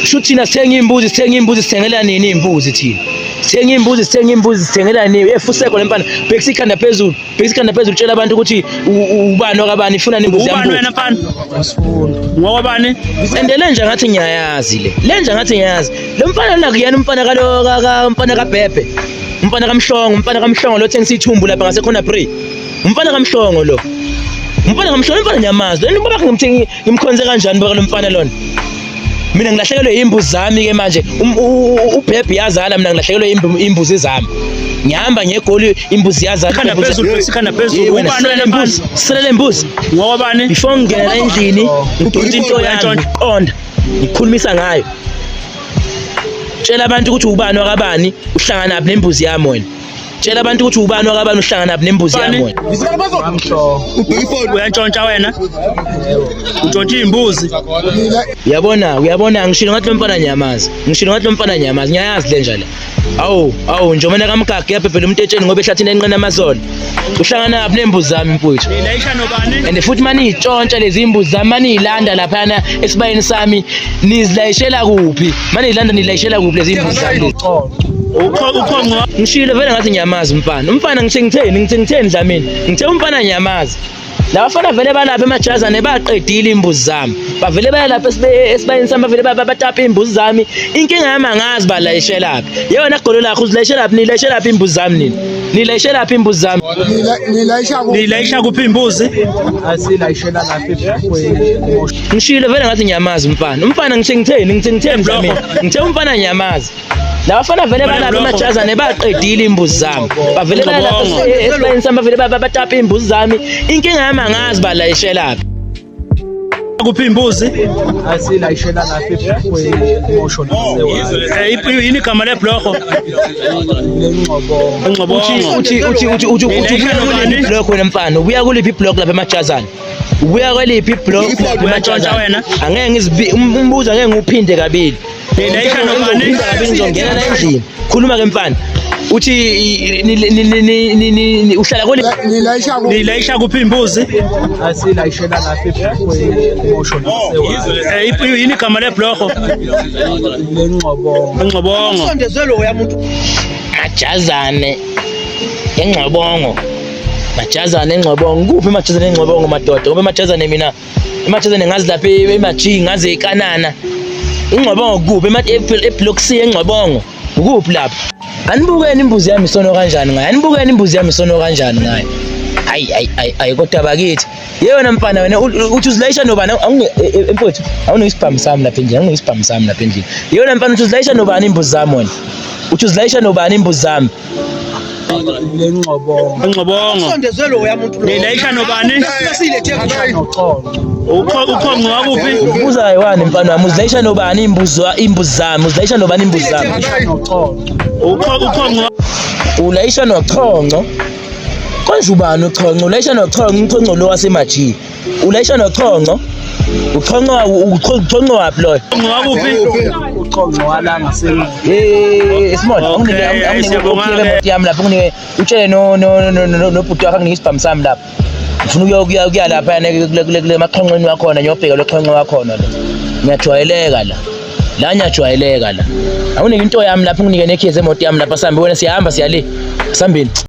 Shuthi thina sithenga iy'mbuzi, sithenga iy'mbuzi, sithengela nini iy'mbuzi thina? Sithenga iy'mbuzi, sithenga iy'mbuzi, sithengela nini? Efuseko le mfana, bhekisa ikhanda phezulu, bhekisa ikhanda phezulu, tshela abantu ukuthi ubani wakabani, ifuna nembuzi Ubani yami. wena mfana? Ngowabani? And le nja ngathi ngiyayazi le. Le nja ngathi ngiyayazi. Lo mfana lona kuyena umfana kalo umfana kaBhebhe. Umfana kaMhlongo, umfana kaMhlongo lo thengisa ithumbu lapha ngasekhona pre. Umfana kaMhlongo lo. Umfana kaMhlongo, umfana ngiyamazi. Lento ubaba ngimthengi ngimkhonze kanjani baba lo mfana lona? Mina ngilahlekelwe imbuzi zami ke manje. UBhebhe yazala, mina ngilahlekelwe imbuzi zami. Ngihamba ngegoli, imbuzi yazala. Ikhanda phezulu, bhekisa ikhanda phezulu. Wena, Ubani wena mfana? imbuzi, selele imbuzi. Ngowabani? Before ngingena endlini, ngidonsa into yami, ngiqonda, ngikhulumisa ngayo. Tshela abantu ukuthi ubani wakabani, uhlanganaphi nembuzi yami wena. Tshela abantu ukuthi ubani wakabani, uhlanganaphi nembuzi yami wena. Uyantshontsha wena? Untshontsha iy'mbuzi? Uyabona, uyabona, ngishilo ngathi lo mfana ngiyamazi. Ngishilo ngathi lo mfana ngiyamazi, ngiyayazi le nja le. Awu, awu, njomana kamgagi yabhebhela umuntu etsheni ngoba ehlathini enqena amazolo. Uhlanganaphi nembuzi zami mfowethu? Nilayisha nobani? And futhi maniyitshontsha lezi imbuzi zami, maniyilanda laphana esibayeni sami, nizilayishela kuphi? Maniyilanda nilayishela kuphi lezi imbuzi zami lezi? Ukhongo. Ngishilo vele ngathi ngiyamazi umfana. Umfana ngithe ngitheni, ngithe ngitheni Dlamini? Ngithe umfana ngiyamazi. Labafana vele balapha emajazane baqedile imbuzi zami. Bavele baya lapha esibayeni sami, bavele batapa imbuzi zami. Inkinga yami angazi balayishelaphi. Yona golo lakho uzilayishelaphi, nilayishelaphi imbuzi zami nini? Nilayishelaphi imbuzi zami? Nilayisha kuphi imbuzi? Asilayishela lapha ebhlokweni. Ngishilo vele ngathi ngiyamazi umfana. Umfana ngithe ngitheni, ngithe ngitheni Dlamini? Ngithe umfana ngiyamazi. Labafana vele balapha emajazane baqedile imbuzi zami. Bavele baya lapha esibayeni sami, bavele batapa imbuzi zami. Inkinga yami angazi balayishelaphi. Kuphi imbuzi? Asilayishela lapha ebhlokweni kumosho nasewayo. Yini igama lebhlorho? Lengxobongo. Ngxobongo. Uthi uthi uthi uthi uthi ubuya kuliphi iblock wena mfana? Ubuya kuliphi iblock lapha emajazane? Ubuya kweliphi iblock lapha Uyantshontsha emajazane? wena? Angeke ngizibi umbuzo, angeke ngiwuphinde kabili. Nilayisha nobani? Ngizophinda kabili, ngizongena la endlini. Khuluma ke mfana. Uthi uhlala kule Nilayisha kuphi imbuzi? Asilayishela lapha ebhlokweni kumosho nasewayo. Yini igama lebhlorho? Lengxobongo. Ngxobongo. Majazane engxobongo. Majazane engxobongo. Kuphi majazane engxobongo madoda? Ngoba majazane mina emajazane ngazi lapha emaji, ngazi ekanana. Ingxobongo kuphi? Eblock C engxobongo. Ukuphi lapho? Anibukeni imbuzi yami isono kanjani ngayo? Anibukeni imbuzi yami isono kanjani ngayo? Hayi hayi hayi hayi, kodwa bakithi. Yeyona mfana wena uthi uzilayisha nobani? Mfowethu, awunesibhamu sami lapha endlini, awunesibhamu sami lapha endlini. Yeyona mfana, uthi uzilayisha nobani imbuzi zami wena? Uthi uzilayisha nobani imbuzi zami? Lengxobongo. Ngxobongo. Nilayisha nobani? Noxolo. Ukhongo wakuphi? Ubuza kayi-one mfana wami, uzilayisha nobani imbuzi imbuzi zami? Uzilayisha nobani imbuzi zami? Noxolo. Ukhongo. Ulayisha nochonco. Konje ubani uchonco? Ulayisha nochonco, uchonco lo wasemaji. Ulayisha nochonco. Uchonco uchonco waphi loyo? Ukhongo wakuphi? Uxongo wala ngasemuva. Small, Okay, awunike awunike siyabonga ukhiyele ke. imoto yami lapha, unginike, utshele no no no no nobhuti wakho anginike isibhamu sami lapha. Ngifuna ukuya lapha kule maxhonxweni wakhona, ngiyobheka lo xhonxo wakhona lo. Ngiyajwayeleka la. La ngiyajwayeleka la. Awunike into yami lapha, unginike nekhiye zemoto yami lapha, sambe wena, siyahamba siyale. Sambeni.